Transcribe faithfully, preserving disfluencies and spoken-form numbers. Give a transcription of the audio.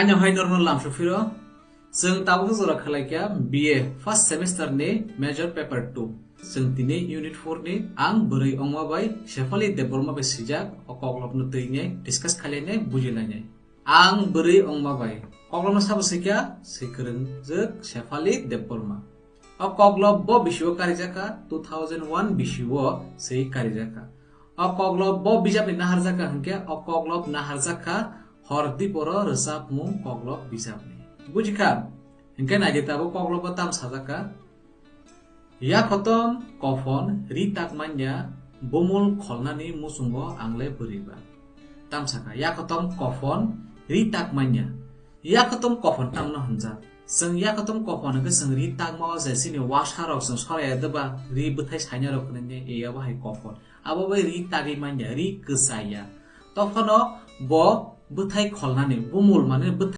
Ano hai norno lamsu phiro. Chwng tabuk jora khwlaikha B A first semester ni major paper two. Chwng tini unit four ni ang bwrwi ongma bai Shefali Debbarma bai swijak o koklopno twi nai discuss khailai nai bujilainai. Ang bwrwi ongma bai koklopno sabo swikha swikwrwngjwk Shefali Debbarma. O koklop bo bisio karijakha two thousand one bisio swi karijakha. O koklop bo bijapni naharjakha hwnkhe o koklop naharjakha Hor Diporo Rwchapmung koklop bijapni. Bujikha? Hwnkhe naidi tabuk koklobo tam sajakha. Yakhotom kophon ri tak manya bumul kholnani muchungo angle bwrwiba. Tam sakha, yakhotom kophon ri tak manya. Yakhotom kophon tamno hwnjak. Chwng yakhotom kophon hwnkhe chwng ri takmao je chini wasarok chwng soraya deba ri bwthai sainarok hwnwi eyabo hai kophon. Abo bai ri tagwi manya, ri kwchaya. Tophano bo bwthai kholnani, bumul mane bwthai